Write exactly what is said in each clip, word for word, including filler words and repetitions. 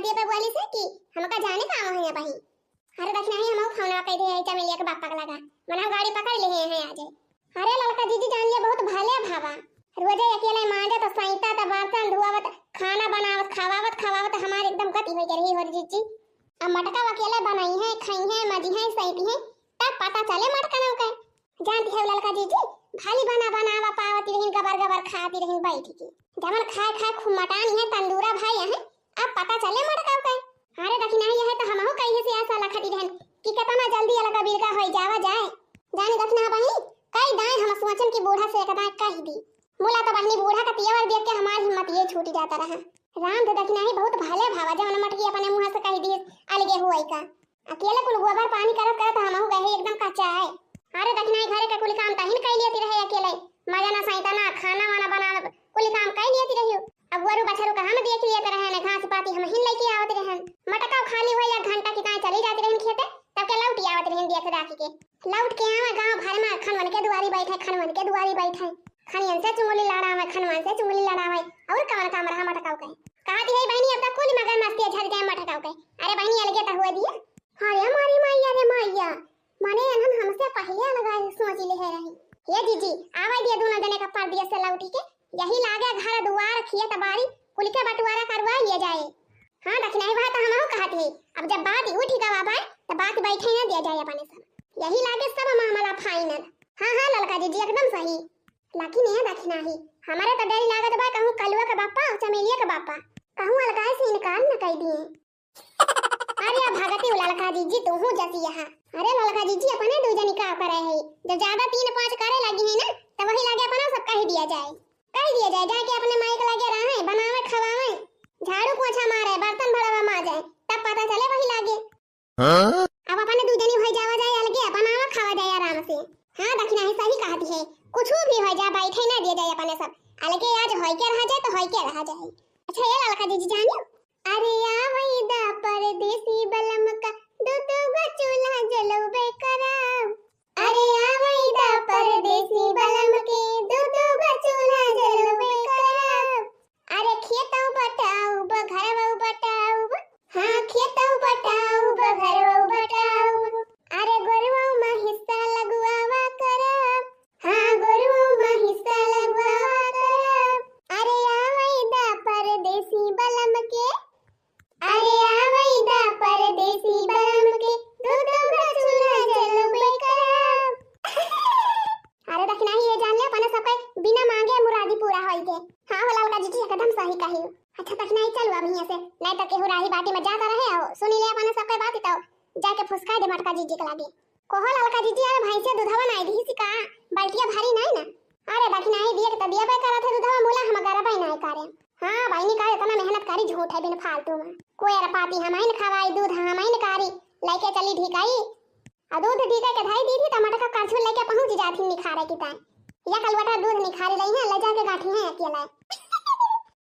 दिया पे बोली से कि हमका जाने का आवत है अबही। अरे दखिनही हमहू फोन कइ दे है चमेलिया के बापा के लगा, मना गाड़ी पकड़ ले है आज। अरे ललका जीजी जान लिया बहुत भले भावा, रोजे अकेले मांजत सैतत बर्तन धुआवत खाना बनावत खवावत खवावत हमार एकदम गति होइ गई रही हो जीजी। अब मटका अकेले बनाई है, खाई है, मजी है, सैती है, तब पता चले मटकनों के। जानती है ललका जीजी, भाली बना बनावा पावती रहिन, गबर गबर खाती रहिन बैठ के। जवन खाए खाए खूब मटानी है, तंदूरा भाई है, अब पता चले मटकाऊ के। अरे दखिनही यह तो हमहू कही से आशा लखती रहन कि कितना जल्दी अलगा बिरगा होई जावा जाए। जानी दखिनहा बहिनी, कई दाएं हम सोचन कि बूढ़ा से एक दाएं कह दी। मुला तो बहिनी बूढ़ा का तेवर देख के हमार हिम्मत ये छूट जाता रहा। राम दे दखिनही बहुत भले भावा जवन मटकी अपने मुंह से कह दी अलगे हुई का। अकेले कुल गोबर पानी करत करत हमहू गए एकदम कच्चा है। अरे दखिनही घरे के कुल काम तहिन कई लेती रहे अकेले, मजा ना सैता ना खाना वाना बनावे कुल काम कई लेती रही। अब गोरू बछरू का हम देख लेते रहे ने, घास पाती हम हिन लेके आवत रहन। मटका खाली हुआ या घंटा की ताई चली जाती रहन खेते, तब के लौटी आवत रहन देख दाखी के। लौट के आवा गांव भर में खनवन के दुआरी बैठे, खनवन के दुआरी बैठे। खनियन से चुंगली लड़ावे, खनवन से चुंगली लड़ावे, और कवन काम रहा मटकाऊ के। कहती है बहिनी अब तक कुल मगर मस्ती झर जाए मटकाऊ के। अरे बहिनी अलगे तो हुए दिया। अरे मारी मैया रे मैया, माने एनहन हमसे पहिले अलगाए सोच ले रही। हे जीजी, आवे दिया दोनों जने का परदेस से लौटी के, यही लागे घर दुआर खेत बाड़ी कुल के बंटवारा करवा लिए जाए। हाँ दखिनही भाई तो हमहू कहत है, अब जब बात उठी गवा भाई तो बात बैठे ना दिया जाए अपने सब, यही लागे सब मामला फाइनल। हाँ हाँ ललका जीजी एकदम सही। लेकिन ये दखिनही, हमारे तो डर लागत बा कहूँ कलुआ के बापा और चमेलिया के बापा कहूँ अलगाए से इनकार न कर दिए। अरे अब भगती उ ललका जीजी तू हूँ जसी यहाँ। अरे ललका जीजी अपने दू जनी का करे है, जब ज्यादा तीन पाँच करे लगी है ना तो वही लागे अपना सब कह दिया जाए, कह दिया जाए जाके अपने माई के लगे रहे, बनावे खवावे, झाड़ू पोछा मारे, बर्तन भड़वा माजे, तब पता चले वही लागे। हाँ? अब अपने दू जनी हो जावा जाए अलगे, बनावा खावा जाए आराम से। हाँ दखिनही सही कहती है, कुछ भी हो जाए बैठे ना दिया जाए अपने सब, अलगे आज होई के रहा जाए तो होई के रहा जाए। अच्छा ये ललका जीजी जानियो, अरे आवई दा परदेसी बलम का, दू दू गो चूल्हा जलौबे करब। अरे आवई दा परदेसी बलम के, दू दू गो चूल्हा जलौबे करब। अरे खेतौ बटाउब, घरवौ बटाउब, हाँ खेतौ बटाउब, घरवौ बटाउब। अरे गोरुवौ मा हिस्सा लगवावा करब, हाँ गोरुवौ मा हिस्सा लगवावा करब। अरे आवई दा परदेसी बलम के, अरे आवई दा परदेसी बलम के, दू दू गो चूल्हा जलौबे करब। अरे दखिनही ये जान ले अपने सबके बिना मांगे मुरादी पूरा होई के। हाँ हो ललका जीजी एकदम सही कही। अच्छा दखिनही चलू अब हियाँ से, नहीं तो केहू राही बाटी में जाता रहे हो, सुनी ले अपने सबके बात तो जाके फुसका दे मटका जीजी के लागे। कहो ललका जीजी, अरे भैंसिया दूधवा नाई दिहिस का? बाल्टिया भारी नाई ना? अरे दखिनही दिए के त दिया बे करत है दूधवा, मुला हम गरबे नाई करे। हाँ बहिनी का इतना मेहनत करी झूठ है बिन फालतू में। कोयर पाती हमइन खवाई, दूध हमइन कारी, लइके चली ढिकाई। आ दूध ढिका के धई दी थी त मटका करछुल लइके पहुँच जाती निखारे की ताई। या कलवटा दूध निखारी लई है, ले जाके गाठी है अकेला।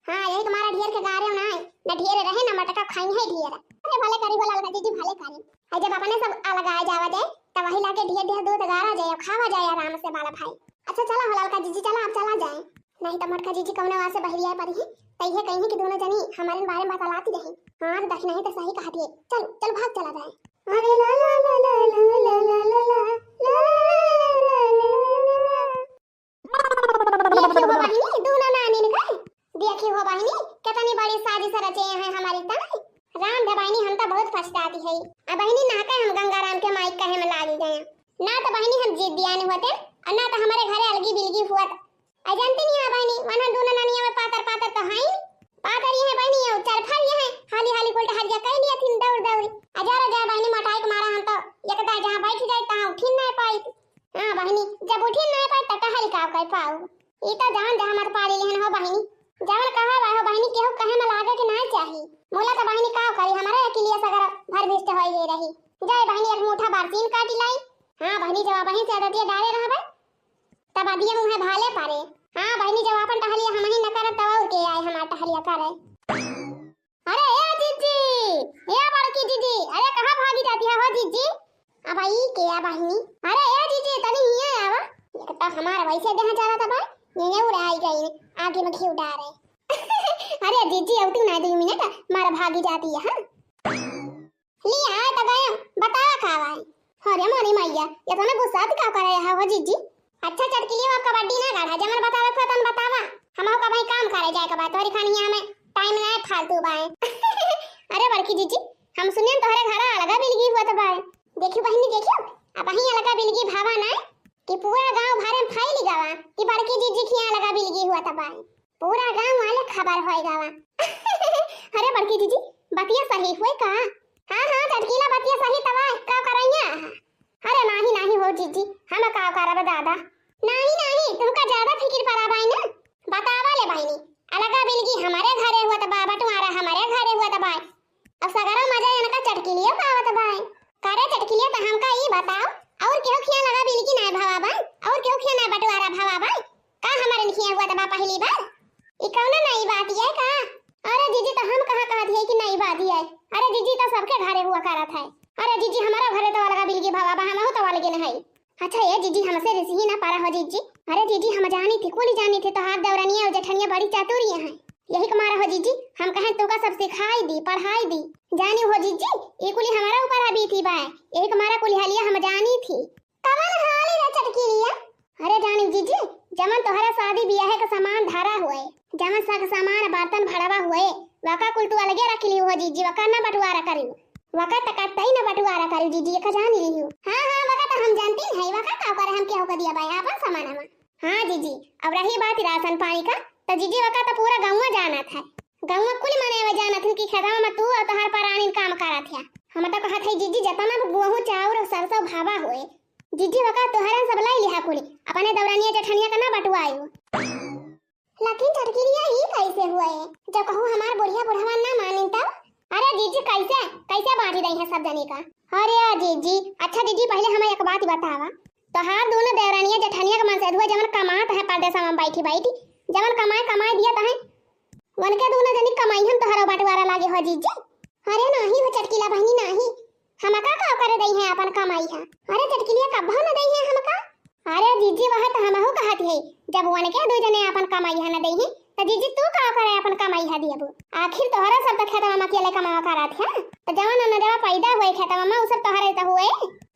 हाँ, यही तुम्हारा ढेर के गारे ना है, न ढेर रहे, न मटका खाई है ढेर। अरे भले करी हो ललका जीजी, भले करी। अरे जब अपने सब अलगाए जावा जाए, तब वही लाके ढेर ढेर दूध गारा जाए, खावा जाए आराम से बाला भाई। अच्छा चला हो ललका जीजी, चला अब चला जाए। नहीं तो मटका जीजी कौनो वार से बहरिया पड़ी है, तो ये कहीं कि दोनों जनी हमारे बारे में बतलाती रही। हाँ, तो दखिनही तो सही कहती है। चल, चल भाग चला जाए। अरे ला ला ला ला। देखी हो बहिनी, दूनो नानिन का, देखी हो बहिनी, कितनी बड़ी साजिश रचे हैं हमारी तने। राम धे बहिनी, हम तो बहुत पछताती है। अब बहिनी ना के हम गंगाराम के माई कहे में लागी गए। ना तो बहिनी हम जिद्दियान होते, और ना तो हमारे घरे अलगी बिलगी हुआ। आ जानती नहीं है बहिनी, वरना दूनो नानिया में पातर पातर तो है ही। पातर ये है बहिनी, ये चरफर ये है, हाली हाली कुल टहलिया कह लिया थी दौड़ दौड़ी। अजारो जाए बहिनी, मोटाई के मारा हम तो एक दाए जहाँ बैठ जाए, तहाँ उठी नहीं पाई। हाँ बहिनी, जब उठी नहीं पाई, तो टहल का कर पाऊ। ई तो जान जहाँ मत पारी लेहन हो बहिनी। जवन कहा बा हो बहिनी, केहू कहे में लागे के ना चाही। मोला तो बहिनी का करी, हमारा अकेलिया सगर भर भिष्ट होई गई रही। जाए बहिनी, एक मुठा बरसीन काटी लाई। हाँ बहिनी, जब बहिन से आदतिया डाले रहबे, तब अदिया मुँहे भाले पारे। हाँ बहिनी, जब अपन टहलिया हम ही न करब, तब और के आए हमार टहलिया करे। अरे ए जीजी, ए बड़की जीजी, अरे कहाँ भागी जाती है हो जीजी? अब ई के आ बहिनी? अरे ए जीजी, तनी हिया आवा। एक तो हमार वैसे देह चला था भाई, ये ये उड़ाई गई, आगे में घी उड़ा रहे। अरे जीजी, अब तू ना दो मिनट, मार भागी जाती है, हाँ? लिया, आए तो गए, बतावा का आवा है? अरे मोरी मैया, ये तो ना गुस्सा थी का करे है हो जीजी? अच्छा चटकिलिया, अब कबड्डी ना गाढ़ा, जमन बतावे को तन बतावा। हम का भाई काम करे जाए के बा, तोरी खानी हमें टाइम ना है फालतू बाए। अरे बड़की जीजी, हम सुनियन तोहरे घरा अलगा बिलगी हुआ तो बाए। देखियो बहिनी, देखियो, अब वहीं अलगा बिलगी भावा ना कि पूरा गांव भरे में फैल गवा कि बड़की जीजी खिया अलगा बिलगी हुआ तो बाए। पूरा गांव वाले खबर होए गवा। अरे बड़की जीजी, बतिया सही हुए का? हाँ, हाँ, चटकीला बतिया सही तवा, का करैया? अरे नाही, नाही हो जीजी, हम का करब दादा? नाही, नाही, तुमका ज्यादा फिकिर पड़ा बाई ना। बतावा ले बहिनी, अलगा बिलगी हमारे घरे हुआ त बा, बंटवारा हमारे घरे हुआ त बा। अब सगरा मजा इनका चटकीलियो का आवत बाए। करे चटकीलिया, त हमका ई बताओ, और केहू खिया अलगा बिलगी ना भवा बाए, और केहू खिया ना बंटवारा भवा बाए? का हमारे खिया हुआ त बा पहली बार? ई कौनो नई बात है का? अरे जीजी, त हम कहाँ कहत है कि नई बात है? अरे जीजी, त सबके घरे हुआ करत है। अरे जीजी, हमारा घरे तो अलगा बिलगी भवा बा, हमहू तो अलगे न है। अच्छा ए जीजी, हमसे रिसही ना पारा हो जीजी। अरे जीजी, हम जानी थी, कुली जानी थी, तोहार देवरनिया और जेठनिया बड़ी चातुरिया हैं। यही के मारा हो जीजी, हम कहें तोका सब सिखाई दी, पढ़ाई दी। जानी हो जीजी, ई कुली हमारा ऊपर अभी थी बाय। यही के मारा कुली हलिया हम जानी थी। कवन हाली रे चटकीलिया? अरे जानी जीजी, जमन तोहरा शादी बियाहे के सामान धरा हुए, जमन सग सामान बर्तन भड़वा हुए, वका कुल तू अलगे रख लियो हो जीजी, वका ना बंटवारा करियो। वका त कतई ना बंटवारा करियो जीजी, एका जान लियो। हाँ, हाँ, वका त हम जानती है, वका का करे हम केहू के दिया बाय आपन सामान हमा। हाँ जीजी, अब रही बात राशन पानी का, त जीजी वका त पूरा गौवा जानत है। गौवा कुल मने वे जानत है कि खेतवा में तू और तोहार परानी काम करत है। हम त कहत है जीजी, जतना भी गोहूँ, चाउर और सरसों भावा हुए, जीजी वका तोहरा सब लाई लिहा कुली, अपने दौरानिया जेठनिया का ना बटुआयो। लेकिन चटकिलिया ई कैसे हुए? जब कहूँ हमार बुढ़िया बुढ़वा ना मानिन तब? अरे जीजी कैसे, कैसे बांटी रही है सब जनी का? अरे जीजी, अच्छा जीजी पहले हमें एक बात बतावा, तोहार दोनों देवरानिया जेठनिया के मन से धुआ जवन कमात है परदेसा में बैठी बैठी, जवन कमाए कमाए दिया तहे, वनके दोनों जनी कमाई हम तोहरा बंटवारा लागे हो जीजी? अरे नाही हो चटकीला बहिनी नाही, हमका का करे दई है अपन कमाई है? अरे चटकिलिया कब्बो न दई है हमका। अरे जीजी वह तो हमहू कहत है, जब वनके दो जने अपन कमाई है न दई है, तो जीजी तू का करे अपन कमाई है दियबू? आखिर तोहरा सब तो खेतवा में अकेले कमावा करत है, तो जवन अनजवा पैदा हुए खेतवा में उ सब तोहरे तो हुए।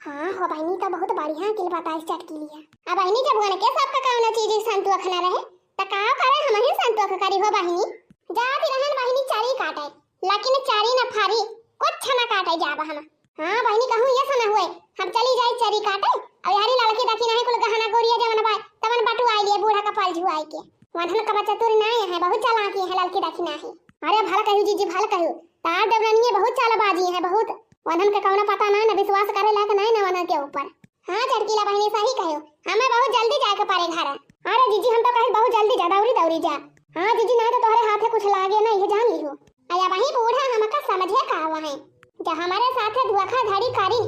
हाँ हो बहिनी, तो बहुत बढ़िया अकिल बताइस चटकिलिया। अब बहिनी जब वनके सबका कौनो चीज संतोख न रहे, त का करे हमही संतोख करी हो बहिनी? जात रहन बहिनी चरी काटे, लेकिन चरी न फारी, कुछ न काटे जाब हम। हाँ बहिनी, कहूँ ये सना हुए, हम चली जाई चरी काटे, और यारी लड़की देखी नहीं कुल गहना गोरिया जवन बा, तवन बटुआई लिए बूढ़ा का पल झुआई के। वनहन का बच्चा तोरी नाई है, बहुत चालाकी है लड़की देखी नहीं। अरे भल कहू जीजी, भल कहू, तार देवरानिये बहुत चालबाजी है, बहुत। वनहन के कौनो पता ना, न विश्वास करे लायक नहीं न वनहन के ऊपर। हाँ चटकीला बहिनी सही कहो, हमें बहुत जल्दी जाए के पड़े घर। अरे जीजी हम तो कहे बहुत जल्दी जा, दौड़ी दौड़ी जा। हाँ जीजी नहीं तो तोहरे हाथे कुछ लागे ना, ये जान लिहो। अया वही बूढ़ा हमका समझे का हुआ है, जब हमारे साथे धोखाधड़ी करी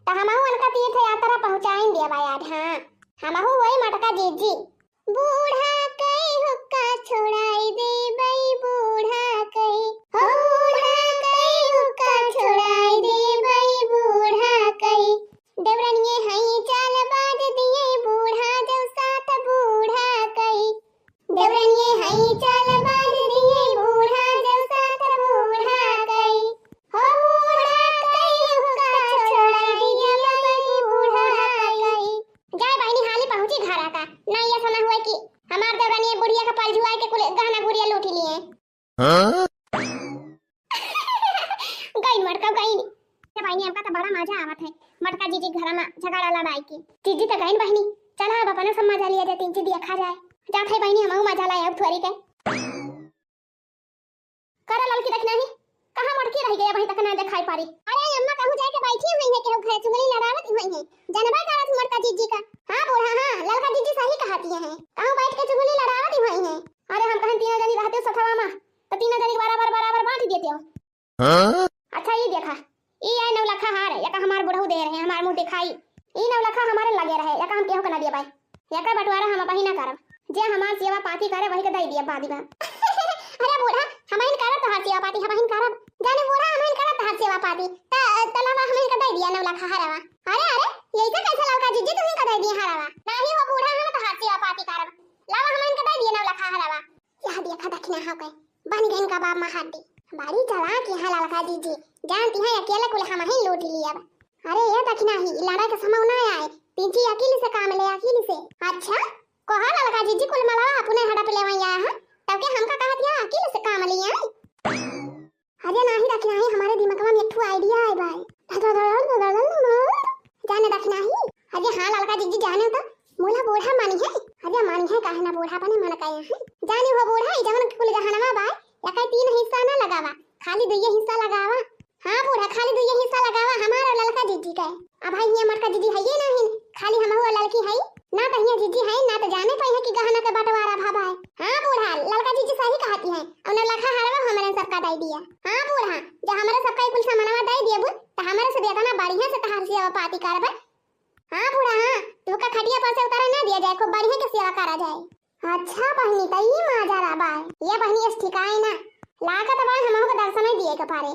तो हमहू उनका तीर्थ यात्रा पहुँचाइन दिया याद। हाँ हमहू वही मटका जीजी। बूढ़ा कई हुक्का छोड़ाई देबई, बूढ़ा कई, हो बूढ़ा कई हुक्का छोड़ाई देबई, बूढ़ा कई। देवरनिये हई चालबाज दिए, बूढ़ा जब साथ बूढ़ा कई। देवरनिये हई चालबाज दिए, बूढ़ा जब साथ बूढ़ा कई। हो बूढ़ा कई हुक्का छोड़ाई देबई, बूढ़ा कई। जाए बहिनी, हाली पहुँची घरा का। ना ये सुना हुआ कि हमार देवरानी बुढ़िया का पल झुआए के कुल गहना गुरिया लूट लिए। हाँ? गईन मटका गईन। ए बहिनी, हमका तो बड़ा मजा आवत है मटका जीजी के घरा में झगड़ा लड़ाई के। जीजी तो गईन बहिनी, चला अब अपना सब मजा लिया जाए, तीन चीज देखा जाए। जात है बहिनी, हमहू मजा लाए अब थोड़ी के। करे ललकी देखना ही, कहाँ मटकी रह गई, अबहीं तक ना देखाई पारी। अरे अम्मा, कहूँ जाके बैठी हुई है, केहू घरे चुगली लड़ावत हुई है। जनबे करत हूँ मटका जीजी का। हाँ बूढ़ा, हाँ, ललका जीजी सही कहती है, कहूँ बैठ के चुगली लड़ावत हुई है। अरे हम कहें तीनों जनी रहते सथवा में, तो तीनों जनी के बराबर बराबर बांट देते हो। हाँ? अच्छा ये देखा, ई आए नौलखा हार, एका हमार बुढ़ऊ दे रहे, हमार मुँह दिखाई। ई नौलखा हमारे लगे रहे, एका हम केहू के ना दिए भाई। एकर बंटवारा हम अबहीं ना करब। जे हमार सेवा पाती करे, वही के दई दिया बाद में। अरे बूढ़ा, हमहिन करब तोहार सेवा पाती, हमहिन करब। जाने बूढ़ा, हमहिन करब तोहार सेवा पाती। त, त लावा हमहिन के दई दिया नौलखा हरवा। अरे, अरे, यही से कैसे ललका जीजी तुही के दई दिया हरवा? नाही हो बूढ़ा, हम तोहार सेवा पाती करब। लावा हमहिन के दई दिया नौलखा हरवा। यह देखा दखिना हो गए, बन गए इनका बाप महादी। बड़ी चालाक यहाँ ललका जीजी, जानती है अकेले कुल हमही लूट लियब। अरे ये दखिनाही, लड़ाई के समय ना आए, तीची अकेली से काम ले, अकेली से। अच्छा, कहा ललका जीजी कुल मलवा अपने हड़प लेवैया है, तब के हमका कहत या अकेले से काम लिया। अरे नाही दखिनाही, हमारे दिमागवा में एक ठो idea आए बाय। जाने दखिनाही। अरे हाँ ललका जीजी, जाने तो मोला बूढ़ा मानी है। अरे मानी है, काहे ना बूढ़ा अपने मन का है। जाने हो बूढ़ा, ई जवन कुल गहनवा बाय, एका तीन हिस्सा ना लगावा, खाली दुइये हिस्सा लगावा। हाँ बूढ़ा, खाली दुइये हिस्सा लगावा, हमार और ललका जीजी के। अब भाई हियाँ मोटका जीजी है ये नहीं, खाली हमहू और ललकी है। ना तो हियाँ जीजी है, ना तो जाने पाई है कि गहना के बंटवारा भा भाई। हाँ बूढ़ा, ललका जीजी सही कहती है। और नौलखा हरवा हमरे सबका दे दिया। हाँ बूढ़ा, जब हमरे सबका ई कुल सामानवा दे दिए बू, तो हमरे सब इतना बढ़िया से तहार सेवा पाती करबे। हाँ बूढ़ा, हाँ, तुहका खटिया पर से उतारे ना दिया जाए, खूब बढ़िया के सेवा करा जाए। अच्छा बहिनी, त ई माजरा बाय। ये बहिनी, इस ठिकाए ना। लागत बाय हमहू के दर्शन दिए के पारे।